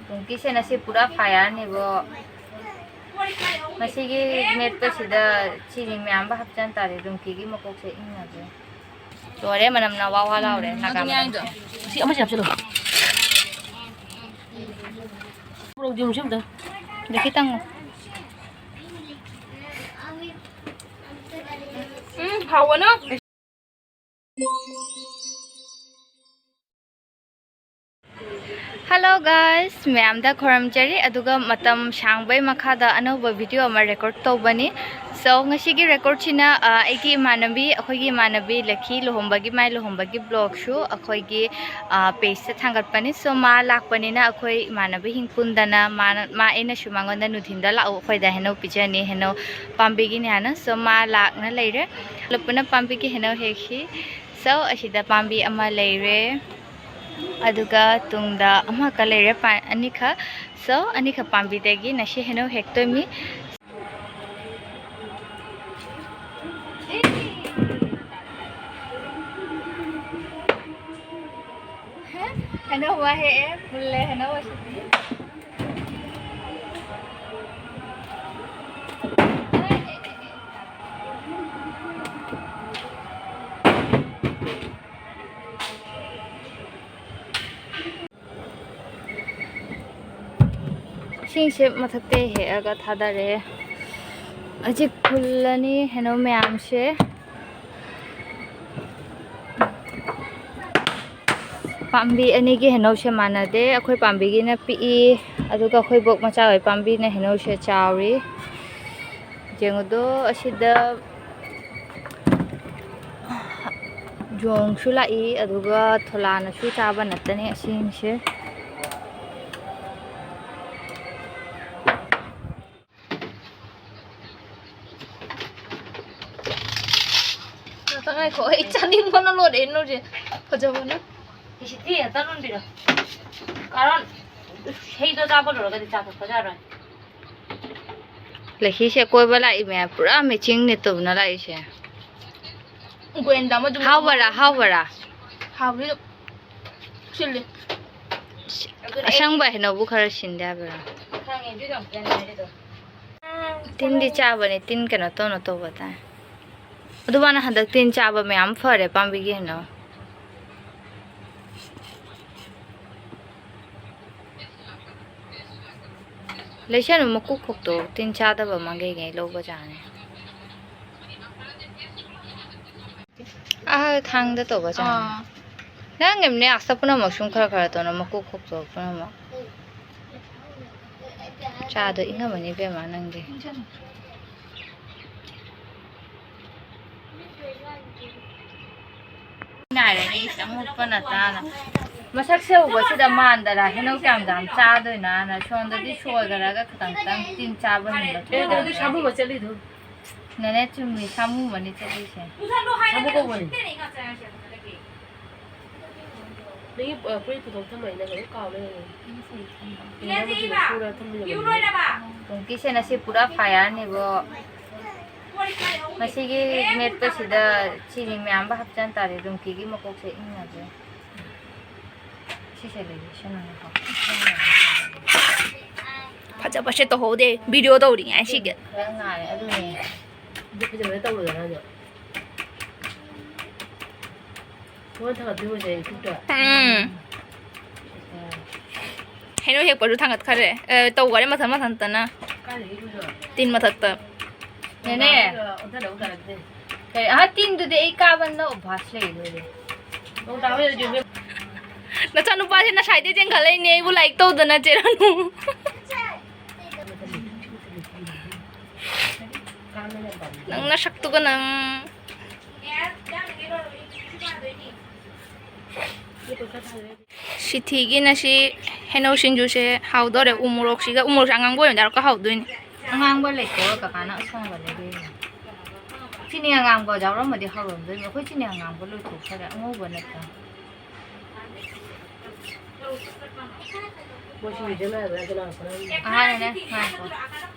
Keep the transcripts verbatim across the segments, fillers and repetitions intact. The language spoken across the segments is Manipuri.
ꯔꯨꯝꯀꯤꯁꯦ ꯉꯁꯤ ꯄꯨꯔꯥ ꯐꯥꯏꯌꯔꯅꯦꯕꯣ꯫ ꯉꯁꯤꯒꯤ ꯃꯦꯠꯄꯁꯤꯗ ꯆꯤꯅꯤ ꯃꯌꯥꯝꯕ ꯍꯥꯞꯆꯟ ꯇꯥꯔꯦ꯫ ꯔꯨꯝꯀꯤꯒꯤ ꯃꯀꯣꯛꯁꯦ ꯏꯪꯅꯕ꯫ ꯂꯣꯏꯔꯦ, ꯃꯅꯝꯅ ꯋꯥ ꯋꯥ ꯂꯥꯎꯔꯦ꯫ ꯅꯥꯒꯥ ꯃꯅꯝ꯫ ꯁꯤ ꯑꯃꯁꯤ ꯍꯥꯞꯆꯤꯜꯂꯣ꯫ ꯄꯨꯔꯛꯎ, ꯌꯨꯝꯁꯤ ꯑꯝꯇ꯫ ꯑꯗ ꯈꯤꯇꯪ꯫ ꯎꯝ, ꯍꯥꯎꯕꯅ꯫ Hello guys, ꯃꯌꯥꯝꯗ ꯈꯨꯔꯨꯝꯖꯔꯤ꯫ ꯑꯗꯨꯒ ꯃꯇꯝ ꯁꯥꯡꯕꯩ ꯃꯈꯥꯗ ꯑꯅꯧꯕ video ꯑꯃ record ꯇꯧꯕꯅꯤ꯫ So, ꯉꯁꯤꯒꯤ recordꯁꯤꯅ, ꯑ, ꯑꯩꯒꯤ ꯏꯃꯥꯟꯅꯕꯤ, ꯑꯩꯈꯣꯏꯒꯤ ꯏꯃꯥꯟꯅꯕꯤ ꯂꯛꯈꯤ ꯂꯨꯍꯣꯡꯕꯒꯤ, ꯃꯥꯏ ꯂꯨꯍꯣꯡꯕꯒꯤ vlogꯁꯨ ꯑꯩꯈꯣꯏꯒꯤ, ꯑ, pageꯇ ꯊꯥꯡꯒꯠꯄꯅꯤ꯫ So, ꯃꯥ ꯂꯥꯛꯄꯅꯤꯅ ꯑꯩꯈꯣꯏ ꯏꯃꯥꯟꯅꯕꯤꯁꯤꯡ ꯄꯨꯟꯗꯅ ꯃꯥꯅ, ꯃꯥ, ꯑꯩꯅꯁꯨ ꯃꯉꯣꯟꯗ ꯅꯨꯡꯊꯤꯟꯗ ꯂꯥꯛꯎ, ꯑꯩꯈꯣꯏꯗ ꯍꯩꯅꯧ ꯄꯤꯖꯅꯤ, ꯍꯩꯅꯧ ꯄꯥꯝꯕꯤꯒꯤꯅꯤ ꯍꯥꯏꯅ꯫ So, ꯃꯥ ꯂꯥꯛꯅ ꯂꯩꯔꯦ꯫ ꯄꯨꯂꯞ ꯄꯨꯟꯅ ꯄꯥꯝꯕꯤꯒꯤ ꯍꯩꯅꯧ ꯍꯦꯛꯁꯤ꯫ So, ꯑꯁꯤꯗ ꯄꯥꯝꯕꯤ ꯑꯃ ꯂꯩꯔꯦ꯫ ꯑꯗꯨꯒ ꯇꯨꯡꯗ ꯑꯃꯈꯛ ꯂꯩꯔꯦ, ꯄꯥ-, ꯑꯅꯤꯈꯛ꯫ So, ꯑꯅꯤꯈꯛ ꯄꯥꯝꯕꯤꯗꯒꯤ ꯉꯁꯤ ꯍꯩꯅꯧ ꯍꯦꯛꯇꯣꯏꯃꯤ꯫ ꯍꯩꯅꯧ ꯑꯃ ꯍꯦꯛꯑꯦ, ꯃꯨꯜꯂꯦ ꯍꯩꯅꯧ ꯑꯁꯤꯗꯤ꯫ ꯏꯁꯤꯡꯁꯦ ꯃꯊꯛꯇ ꯍꯦꯛꯑꯒ ꯊꯥꯗꯔꯦ꯫ ꯍꯧꯖꯤꯛ ꯐꯨꯜꯂꯅꯤ ꯍꯩꯅꯧ ꯃꯌꯥꯝꯁꯦ꯫ ꯄꯥꯝꯕꯤ ꯑꯅꯤꯒꯤ ꯍꯩꯅꯧꯁꯦ ꯃꯥꯟꯅꯗꯦ꯫ ꯑꯩꯈꯣꯏ ꯄꯥꯝꯕꯤꯒꯤꯅ ꯄꯤꯛꯏ, ꯑꯗꯨꯒ ꯑꯩꯈꯣꯏ ꯕꯣꯛ ꯃꯆꯥ ꯍꯣꯏ ꯄꯥꯝꯕꯤꯅ ꯍꯩꯅꯧꯁꯦ ꯆꯥꯎꯔꯤ꯫ ꯌꯦꯡꯉꯨꯗꯣ, ꯑꯁꯤꯗ ꯌꯣꯡꯁꯨ ꯂꯥꯛꯏ, ꯑꯗꯨꯒ ꯊꯣꯂꯥꯅꯁꯨ ꯆꯥꯕ ꯅꯠꯇꯅꯦ ꯑꯁꯤꯁꯦ꯫ ꯉꯥꯛꯇ ꯉꯥꯏꯈꯣ, ꯑꯩ ꯆꯥꯅꯤꯡꯕꯅ ꯂꯣꯏꯔꯦ ꯅꯣꯏꯁꯦ꯫ ꯐꯖꯕꯅ꯫ ꯏꯁꯤꯇꯤ ꯑꯝꯇ ꯂꯣꯟꯕꯤꯔꯣ꯫ ꯀꯥꯔꯣꯟ, ꯍꯩꯗꯣ ꯆꯥꯕ ꯂꯣꯏꯔꯒꯗꯤ ꯆꯥ ꯊꯛꯄ ꯌꯥꯔꯣꯏ꯫ ꯂꯩꯈꯤꯁꯦ ꯀꯣꯏꯕ ꯂꯥꯛꯏ ꯃꯌꯥꯝ, ꯄꯨꯔꯥ ꯃꯦꯆꯤꯡꯅꯦ ꯇꯧꯅ ꯂꯥꯛꯏꯁꯦ꯫ ꯒꯣꯌꯦꯟꯗ ꯑꯃ ꯑꯗꯨꯝ ꯍꯥꯎꯕꯔꯥ, ꯍꯥꯎꯕꯔꯥ? ꯍꯥꯎꯕꯅꯤ ꯑꯗꯨꯝ꯫ ꯁꯤꯜꯂꯤ꯫ ꯑꯁꯪꯕ ꯍꯩꯅꯧꯕꯨ ꯈꯔ ꯁꯤꯟꯗꯦ ꯍꯥꯏꯕ꯭ꯔꯥ? ꯈꯪꯉꯦ, ꯑꯗꯨꯏꯗꯣ ꯑꯝꯇ ꯌꯥꯅꯤꯡꯉꯥꯏ ꯑꯗꯣ꯫ ꯇꯤꯟꯗꯤ ꯆꯥꯕꯅꯦ, ꯇꯤꯟ ꯀꯩꯅꯣ ꯇꯧꯅ ꯇꯧꯕ ꯇꯥꯏ꯫ ꯑꯗꯨ ꯃꯥꯅ ꯍꯟꯗꯛ ꯇꯤꯟ ꯆꯥꯕ ꯃꯌꯥꯝ ꯐꯔꯦ ꯄꯥꯝꯕꯤꯒꯤ ꯍꯩꯅꯧ꯫ ꯂꯩꯁꯅꯨ, ꯃꯀꯨ ꯈꯣꯛꯇꯣ ꯇꯤꯟ ꯆꯥꯗꯕ ꯃꯥꯒꯩꯒꯩ ꯂꯧꯕ ꯆꯥꯅꯤ꯫ ꯑꯥ, ꯊꯥꯡꯗ ꯇꯧꯕ ꯆꯥꯅꯤ꯫ ꯑꯥ꯫ ꯅꯪ ꯑꯦꯝꯅꯦ ꯑꯁ ꯄꯨꯝꯅꯃꯛ ꯁꯨꯝ ꯈꯔ ꯈꯔ ꯇꯧꯅ ꯃꯀꯨ ꯈꯣꯛꯇꯣ ꯄꯨꯝꯅꯃꯛ꯫ ꯆꯥꯗꯣ ꯏꯪꯉꯝꯃꯅꯤ ꯏꯕꯦꯝꯃ ꯅꯪꯗꯤ꯫ ꯉꯥꯏꯔꯦ, ꯑꯩ ꯆꯃꯨꯛꯄ ꯅꯇꯥꯅ꯫ ꯃꯁꯛꯁꯦ ꯎꯕꯁꯤꯗ ꯃꯥꯟꯗꯔꯥ ꯍꯩꯅꯧ ꯀꯌꯥꯝ ꯌꯥꯝ ꯆꯥꯗꯣꯏꯅꯣꯅ ꯁꯣꯝꯗꯗꯤ ꯁꯣꯏꯈ꯭ꯔꯒ ꯈꯤꯇꯪ ꯈꯤꯇꯪ ꯇꯤꯟ ꯆꯥꯕ ꯍꯦꯟꯕ ꯑꯦ, ꯅꯪꯗꯤ ꯊꯣꯛꯑꯦ꯫ ꯁꯥꯃꯨ ꯑꯃ ꯆꯠꯂꯤꯗꯨ꯫ ꯅꯦꯅꯦ ꯆꯨꯝꯃꯤ, ꯁꯥꯃꯨ ꯑꯃꯅꯤ ꯆꯠꯂꯤꯁꯦ꯫ ꯁꯥꯃꯨ ꯀꯧꯕꯅꯤ꯫ ꯅꯪꯒꯤ, ꯑ, ꯐꯨꯔꯤꯠ ꯄꯨꯊꯣꯛ ꯊꯝꯕꯅꯤ, ꯅꯪ ꯂꯣꯏ ꯀꯥꯎ ꯂꯩꯔꯝꯃꯦ꯫ ꯁꯨꯔ ꯊꯝꯕꯤꯔꯝꯕꯅꯤ꯫ ꯄꯨꯡꯀꯤꯁꯦ ꯉꯁꯤ ꯄꯨꯔꯥ ꯐꯥꯌꯔꯅꯤꯕꯣ꯫ ꯉꯁꯤꯒꯤ ꯃꯦꯠꯄꯁꯤꯗ ꯆꯤꯅꯤ ꯃꯌꯥꯝꯒ ꯍꯥꯞꯆꯟ ꯇꯥꯔꯦ, ꯔꯨꯝꯀꯤꯒꯤ ꯃꯀꯣꯛꯁꯦ ꯏꯪꯅꯕ꯫ ꯁꯤꯁꯦ ꯂꯩꯔꯤꯁꯦ ꯅꯪ ꯐꯖꯕꯁꯦ ꯇꯧꯍꯧꯗꯦ, ꯚꯤꯗꯤꯑꯣ ꯇꯧꯔꯤꯉꯥꯏ ꯁꯤꯒꯤ꯫ ꯈꯔ ꯉꯥꯏꯔꯦ, ꯑꯗꯨꯅꯦ꯫ ꯑꯗꯨ ꯐꯖꯕ ꯇꯧꯔꯨꯗꯅ ꯑꯗꯣ꯫ ꯃꯣꯏ ꯊꯥꯒꯠꯄꯤꯕꯁꯦ ꯌꯨꯇ꯭ꯌꯨꯕꯇ꯫ ꯎꯝ꯫ ꯍꯩꯅꯧ ꯍꯦꯛꯄꯁꯨ ꯊꯥꯡꯒꯠꯈꯔꯦ꯫ ꯑꯦ, ꯇꯧꯈꯔꯦ ꯃꯊꯟ ꯃꯊꯟꯇꯅ꯫ ꯀꯥꯏꯗꯒꯤ ꯏꯔꯨꯖ? ꯇꯤꯟ ꯃꯊꯛꯇ꯫ ꯅꯦꯅꯦ꯫ ꯑꯣꯟꯊꯔꯛꯎ ꯇꯥꯔꯛꯇꯦ꯫ ꯀꯩ, ꯑꯍ, ꯇꯤꯟꯗꯨꯗꯤ ꯑꯩ ꯀꯥꯕꯅ ꯑꯣꯚꯥꯁ ꯂꯩ ꯂꯣꯏꯔꯦ꯫ ꯅꯣꯡ ꯇꯥꯕ ꯌꯥꯗꯦ ꯏꯕꯦꯝ꯫ ꯅꯆꯥꯅꯨꯄꯥꯁꯦ ꯉꯁꯥꯏꯗꯩ ꯆꯦꯟꯈꯠꯂꯛꯏꯅꯦ, ꯑꯩꯕꯨ ꯂꯥꯏꯔꯤꯛ ꯇꯧꯗꯅ ꯆꯦꯔꯥꯅꯨ꯫ ꯅꯪ ꯅꯁꯛꯇꯨꯒ ꯅꯪ꯫ ꯁꯤꯊꯤꯒꯤ ꯉꯁꯤ ꯍꯩꯅꯧ ꯁꯤꯡꯖꯨꯁꯦ ꯍꯥꯎꯗꯣꯔꯦ꯫ ꯎ ꯃꯣꯔꯣꯛꯁꯤꯒ, ꯎ ꯃꯣꯔꯣꯛꯁꯦ ꯑꯉꯥꯡꯕ ꯑꯣꯏꯅ ꯌꯥꯎꯔꯒ ꯍꯥꯎꯗꯣꯏꯅꯦ꯫ ꯑꯉꯥꯡꯕ ꯂꯩꯇꯦ, ꯀꯀꯥꯅ ꯑꯁꯪꯕ ꯂꯩꯕꯤꯔꯤꯅꯦ꯫ ꯆꯤꯅꯤ ꯑꯉꯥꯡꯕ ꯌꯥꯎꯔꯝꯃꯗꯤ ꯍꯥꯎꯔꯝꯗꯣꯏꯅꯦ꯫ ꯑꯩꯈꯣꯏ ꯆꯤꯅꯤ ꯑꯉꯥꯡꯕ ꯂꯣꯏꯊꯣꯛꯈ꯭ꯔꯦ, ꯑꯉꯧꯕ ꯅꯠꯇ꯭ꯔꯣ? ꯑꯍꯥꯟꯕꯅꯦ, ꯉꯥꯏꯈꯣ꯫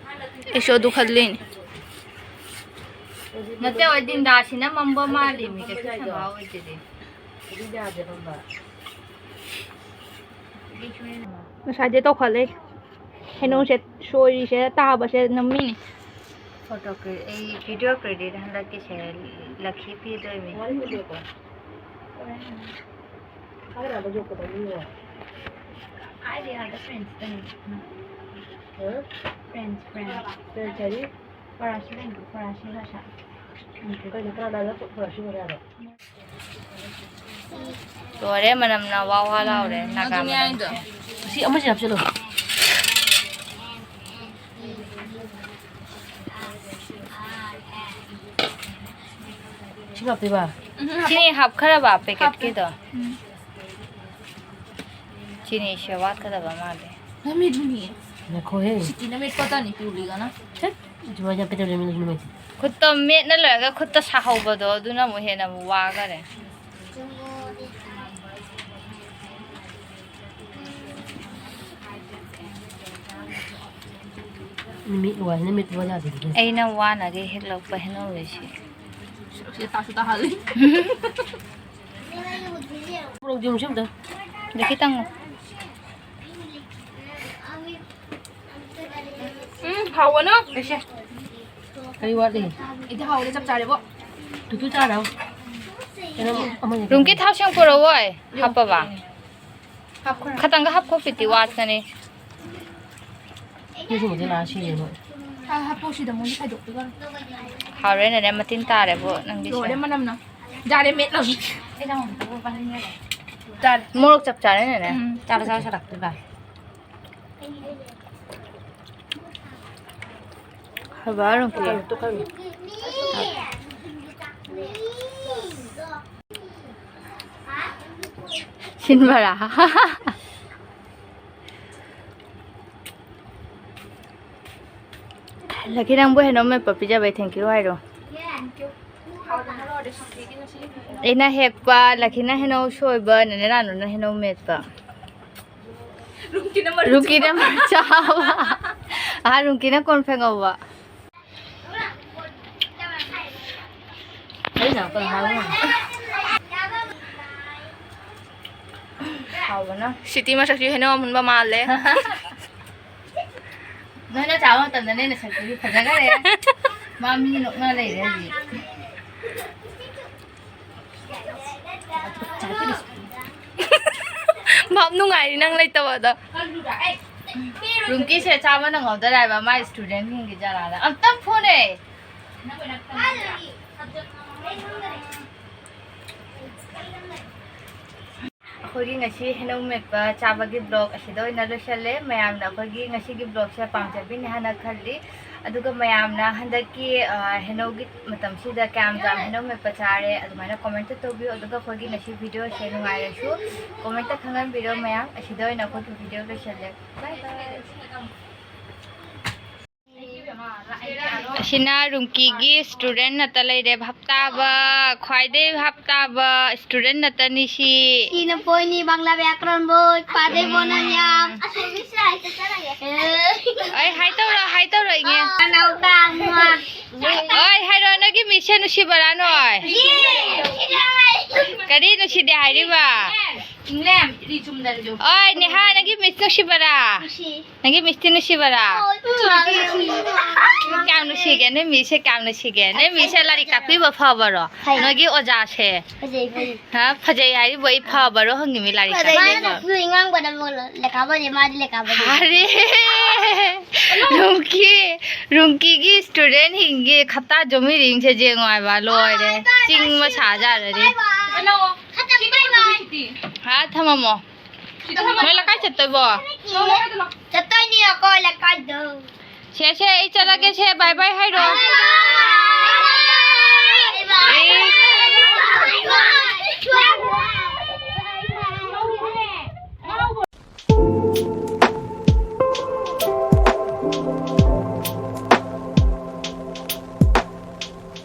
ꯑꯩꯁꯨ ꯑꯗꯨ ꯈꯜꯂꯤꯅꯦ꯫ ꯅꯠꯇꯦ, ꯍꯣꯏ, ꯗꯤꯟꯗꯥꯁꯤꯅ ꯃꯝꯕ ꯃꯥꯜꯂꯤ, ꯃꯤ ꯀꯩꯁꯨ ꯁꯪꯒꯥ ꯑꯣꯏꯗꯦꯗꯤ꯫ ꯉꯁꯥꯏꯗꯩ ꯇꯧꯈꯠꯂꯦ꯫ ꯍꯩꯅꯧꯁꯦ ꯁꯣꯏꯔꯤꯁꯦ ꯇꯥꯕꯁꯦ ꯅꯝꯃꯤꯅꯤ꯫ ꯐꯣꯇꯣ ꯀ꯭ꯔꯦ-, ꯑꯩ ꯚꯤꯗꯤꯑꯣ ꯀ꯭ꯔꯦꯗꯤꯠ ꯍꯟꯗꯛꯀꯤꯁꯦ ꯂꯛꯈꯤ ꯄꯤꯗꯣꯏꯅꯦ꯫ ꯀꯥꯏꯗ ꯑꯥꯗ ꯐ꯭ꯔꯦꯟꯁꯇꯅꯤ꯫ ꯍꯥ? Friends, friends. ꯐ꯭ꯔꯦꯟꯁ ꯍꯥꯏꯗꯤ? ꯐꯔꯥꯁꯤ ꯂꯩꯕ꯭ꯔꯣ? ꯐꯔꯥꯁꯤ ꯚꯥꯁꯥ꯫ ꯀꯩꯅꯣ, ꯀꯅꯥ ꯀꯅꯥ ꯐꯔꯥꯁꯤ ꯚꯥꯁꯥꯗꯣ? ꯂꯣꯏꯔꯦ, ꯃꯅꯝꯅ ꯋꯥ ꯋꯥ ꯂꯥꯎꯔꯦ꯫ ꯎꯝ, ꯅꯥꯒꯥ ꯑꯗꯨꯅꯦ ꯃꯅꯝ꯫ ꯍꯥꯏꯗꯣ꯫ ꯁꯤ ꯑꯃꯁꯤ ꯍꯥꯞꯆꯤꯜꯂꯣ꯫ ꯁꯤ ꯍꯥꯞꯇꯣꯏꯕ? ꯎꯝ, ꯁꯤꯅꯤ ꯍꯥꯞꯈ꯭ꯔꯕ ꯍꯥꯞꯄꯦ꯫ ꯄꯦꯀꯦꯠꯀꯤꯗꯣ? ꯎꯝ꯫ ꯆꯤꯅꯤꯁꯦ ꯋꯥꯠꯀꯗꯕ ꯃꯥꯜꯂꯦ꯫ ꯅꯃꯤꯠ ꯃꯤ꯫ ꯉꯥꯏꯈꯣꯍꯦ꯫ ꯁꯤꯇꯤ ꯅꯃꯤꯠ ꯄꯣꯇꯥꯅꯤ ꯄꯤꯎꯂꯤꯒꯅ꯫ ꯆꯠ, ꯑꯗꯨꯃꯥꯏꯅ ꯄꯦꯇ꯭ꯔꯣꯂꯤꯌꯝ ꯅꯨꯃꯤꯠ꯫ ꯈꯨꯠꯇꯣ ꯃꯦꯠꯅ ꯂꯣꯏꯔꯒ ꯈꯨꯠꯇ ꯁꯥꯍꯧꯕꯗꯣ ꯑꯗꯨꯅ ꯑꯃꯨꯛ ꯍꯦꯟꯅ ꯑꯃꯨꯛ ꯋꯥꯈꯔꯦ꯫ ꯅꯨꯃꯤꯠ ꯋꯥꯏ, ꯅꯨꯃꯤꯠ ꯋꯥꯏ ꯌꯥꯗꯦ꯫ ꯑꯩꯅ ꯋꯥꯅꯒꯩ ꯍꯦꯛꯂꯛꯄ ꯍꯩꯅꯧꯁꯤ꯫ ꯁꯤ ꯇꯥꯁꯨ ꯇꯥꯍꯜꯂꯤ꯫ ꯃꯣꯔꯣꯛ ꯌꯣꯝꯁꯤ ꯑꯝꯇ꯫ ꯑꯗ ꯈꯤꯇꯪ꯫ ꯎꯝ, ꯍꯥꯎꯕꯅ꯫ ꯀꯔꯤ ꯋꯥꯠꯂꯤ? ꯑꯩꯗꯤ ꯍꯥꯎꯔꯦ, ꯆꯞ ꯆꯥꯔꯦꯕꯣ꯫ ꯇꯨꯇꯨ ꯆꯥꯔꯣ꯫ ꯀꯩꯅꯣ, ꯑꯃ ꯔꯨꯝꯀꯤ ꯊꯥꯎ ꯁꯦꯡ ꯄꯨꯔꯛꯑꯣꯏ? ꯍꯥꯞꯄꯕ? ꯍꯥꯞꯈ꯭ꯔꯦ꯫ ꯈꯇꯪꯒ ꯍꯥꯞꯈꯣ, ꯄꯤꯇꯤ ꯋꯥꯠꯀꯅꯤ꯫ ꯁꯤꯁꯤꯡꯁꯦ ꯂꯥꯛꯑ ꯁꯤꯔꯦ ꯃꯣꯏ꯫ ꯑ, ꯍꯥꯞꯄꯣ ꯁꯤꯗ ꯃꯣꯏ ꯈꯥꯏꯗꯣꯛꯄꯤꯒꯅꯨ꯫ ꯍꯥꯎꯔꯦꯅꯦꯅꯦ, ꯃꯇꯤꯟ ꯇꯥꯔꯦꯕꯣ ꯅꯪꯒꯤꯁꯦ꯫ ꯂꯣꯏꯔꯦ ꯃꯅꯝꯅ꯫ ꯌꯥꯔꯦ, ꯃꯦꯠꯂꯣ꯫ ꯆꯥꯔꯦ꯫ ꯃꯣꯔꯣꯛ ꯆꯞ ꯆꯥꯔꯦꯅꯦꯅꯦ꯫ ꯎꯝ꯫ ꯆꯥꯔꯣ, ꯆꯥꯔꯣ, ꯆꯥꯔꯣ꯫ ꯍꯜꯂꯣ, ꯔꯨꯝꯀꯤ꯫ ꯇꯣꯛꯈꯥꯏꯔꯣ, ꯇꯣꯛꯈꯥꯏꯔꯣ꯫ ꯁꯤꯟꯕꯔꯥ? ꯂꯛꯀꯤ, ꯅꯪꯕꯨ ꯍꯩꯅꯧ ꯃꯦꯠꯄ ꯄꯤꯖꯕꯩ thank you ꯍꯥꯏꯔꯣ꯫ ꯑꯩꯅ ꯍꯦꯛꯄ, ꯂꯛꯀꯤꯅ ꯍꯩꯅꯧ ꯁꯣꯏꯕ, ꯅꯦꯅꯦ ꯔꯥꯅꯨꯅ ꯍꯩꯅꯧ ꯃꯦꯠꯄ꯫ ꯔꯨꯝꯀꯤꯅ ꯃꯔꯨ ꯔꯨꯝꯀꯤꯅ ꯃꯔꯨ ꯆꯥꯕ꯫ ꯑꯥ, ꯔꯨꯝꯀꯤꯅ ꯀꯣꯟ ꯐꯦꯡꯍꯧꯕ꯫ ꯑꯩꯅ ꯀꯩ ꯍꯥꯏꯕꯅꯣ? ꯍꯥꯎꯕꯅ꯫ ꯁꯤꯇꯤ ꯃꯁꯛꯁꯤ ꯍꯩꯅꯧ ꯑꯃꯨꯟꯕ ꯃꯥꯜꯂꯦ꯫ ꯅꯣꯏꯅ ꯆꯥꯕ ꯃꯇꯝꯗꯅꯦ ꯅꯁꯛꯇꯨꯗꯤ ꯐꯖꯈꯔꯦ꯫ ꯃꯥ ꯃꯤ ꯅꯣꯛꯅ ꯂꯩꯔꯦ ꯍꯧꯖꯤꯛ꯫ ꯚꯥꯞ ꯅꯨꯡꯉꯥꯏꯔꯤ ꯅꯪ ꯂꯩꯇꯕꯗꯣ꯫ ꯔꯨꯝꯀꯤꯁꯦ ꯆꯥꯕ ꯅꯪꯍꯧꯗꯔꯦ ꯍꯥꯏꯕ, ꯃꯥ ꯏꯁꯇꯨꯗꯦꯟꯁꯤꯡꯒꯤ ꯖꯒꯥꯗ ꯑꯝꯇꯪ ꯐꯨꯅꯦ꯫ ꯑꯩꯈꯣꯏꯒꯤ ꯉꯁꯤ ꯍꯩꯅꯧ ꯃꯦꯠꯄ ꯆꯥꯕꯒꯤ ꯕ꯭ꯂꯣꯛ ꯑꯁꯤꯗ ꯑꯣꯏꯅ ꯂꯣꯏꯁꯜꯂꯦ꯫ ꯃꯌꯥꯝꯅ ꯑꯩꯈꯣꯏꯒꯤ ꯉꯁꯤꯒꯤ ꯕ꯭ꯂꯣꯛꯁꯦ ꯄꯥꯝꯖꯕꯤꯅꯤ ꯍꯥꯏꯅ ꯈꯜꯂꯤ꯫ ꯑꯗꯨꯒ ꯃꯌꯥꯝꯅ ꯍꯟꯗꯛꯀꯤ, ꯑ, ꯍꯩꯅꯧꯒꯤ ꯃꯇꯝꯁꯤꯗ ꯀꯌꯥꯝ ꯌꯥꯝ ꯍꯩꯅꯧ ꯃꯦꯠꯄ ꯆꯥꯔꯦ ꯑꯗꯨꯃꯥꯏꯅ ꯀꯣꯃꯦꯟꯇ ꯇꯧꯕꯤꯌꯨ꯫ ꯑꯗꯨꯒ ꯑꯩꯈꯣꯏꯒꯤ ꯉꯁꯤ ꯚꯤꯗꯤꯑꯣꯁꯦ ꯅꯨꯡꯉꯥꯏꯔꯁꯨ ꯀꯣꯃꯦꯟꯇ ꯈꯪꯍꯟꯕꯤꯔꯣ ꯃꯌꯥꯝ꯫ ꯑꯁꯤꯗ ꯑꯣꯏꯅ ꯑꯩꯈꯣꯏꯒꯤ ꯚꯤꯗꯤꯑꯣ ꯂꯣꯏꯁꯜꯂꯦ꯫ ꯕꯥꯏ ꯕꯥꯏ꯫ ꯑꯁꯤꯅ ꯔꯨꯝꯀꯤꯒꯤ ꯏꯁꯇꯨꯗꯦꯟ ꯅꯠꯇ ꯂꯩꯔꯦ꯫ ꯚꯥꯞ ꯇꯥꯕ, ꯈ꯭ꯋꯥꯏꯗꯩ ꯚꯥꯞ ꯇꯥꯕ ꯏꯁꯇꯨꯗꯦꯟ ꯅꯠꯇꯅꯤ ꯁꯤ꯫ ꯁꯤꯅ ꯄꯣꯏꯅꯤ, ꯕꯪꯂꯥ ꯕ꯭ꯌꯥꯀꯔꯟ ꯕꯣꯏ, ꯄꯥꯗꯩ ꯕꯣꯅꯟ ꯌꯥꯝ꯫ ꯑꯩ ꯍꯥꯏ ꯇꯧꯔꯣ, ꯍꯥꯏ ꯇꯧꯔꯣ, ꯏꯉꯦ꯫ ꯑꯅꯧ ꯀꯥꯡꯃ꯫ ꯑꯣꯏ, ꯍꯥꯏꯔꯣ, ꯅꯪꯒꯤ ꯃꯤꯁꯁꯦ ꯅꯨꯡꯁꯤꯕꯔꯥ ꯅꯣꯏ? ꯀꯔꯤ ꯅꯨꯡꯁꯤꯗꯦ ꯍꯥꯏꯔꯤꯕ? ꯏꯪꯂꯦꯝ, ꯔꯤ ꯆꯨꯝꯗꯔꯁꯨ꯫ ꯑꯣꯏ, ꯅꯦꯍꯥ, ꯅꯪꯒꯤ ꯃꯤꯁ ꯅꯨꯡꯁꯤꯕꯔꯥ? ꯅꯨꯡꯁꯤ꯫ ꯅꯪꯒꯤ ꯃꯤꯁꯇꯤ ꯅꯨꯡꯁꯤꯕꯔꯥ? ꯍꯣꯏ, ꯅꯨꯡꯁꯤ꯫ ꯀꯌꯥꯝ ꯅꯨꯡꯁꯤꯒꯦ? ꯅꯣꯏ ꯃꯤꯁꯁꯦ ꯀꯌꯥꯝ ꯅꯨꯡꯁꯤꯒꯦ? ꯅꯣꯏ ꯃꯤꯁꯁꯦ ꯂꯥꯏꯔꯤꯛ ꯇꯥꯛꯄꯤꯕ ꯐꯕꯔꯣ? ꯐꯩ꯫ ꯅꯣꯏꯒꯤ ꯑꯣꯖꯥꯁꯦ? ꯐꯖꯩ, ꯐꯖꯩ꯫ ꯍꯥ? ꯐꯖꯩ ꯍꯥꯏꯔꯤꯕꯣ? ꯑꯩ ꯐꯕꯔꯣ ꯍꯪꯉꯤꯃꯤ ꯂꯥꯏꯔꯤꯛ ꯐꯖꯩ꯫ ꯇꯥꯛꯄꯤꯕ? ꯃꯥꯅ ꯉꯥꯡꯕꯗ ꯂꯣꯜꯂꯣ꯫ ꯂꯦꯈꯥ ꯐꯖꯩ, ꯃꯥꯗꯤ ꯂꯦꯈꯥ ꯐꯖꯩ꯫ ꯑꯔꯦ! ꯔꯨꯝꯀꯤ, ꯔꯨꯝꯀꯤꯒꯤ ꯏꯁꯇꯨꯗꯦꯟꯁꯤꯡꯒꯤ ꯈꯠꯇꯥ ꯖꯣꯃꯤꯔꯤꯡꯁꯦ ꯌꯦꯡꯉꯣ ꯍꯥꯏꯕ, ꯂꯣꯏꯔꯦ꯫ ꯆꯤꯡ ꯃꯁꯥ ꯖꯥꯔꯔꯤ꯫ ꯍꯥ, ꯊꯝꯃꯝꯃꯣ꯫ ꯅꯣꯏ ꯂꯩꯀꯥꯏ ꯆꯠꯇꯣꯏꯕꯣ? ꯆꯠꯇꯣꯏꯅꯤ ꯑꯩꯈꯣꯏ ꯂꯩꯀꯥꯏꯗꯣ꯫ ꯁꯦ, ꯁꯦ, ꯑꯩ ꯆꯠꯂꯒꯦ, ꯁꯦ, ꯕꯥꯏ ꯕꯥꯏ ꯍꯥꯏꯔꯣ꯫ ꯕꯥꯏ ꯕꯥꯏ꯫ ꯑꯦ꯫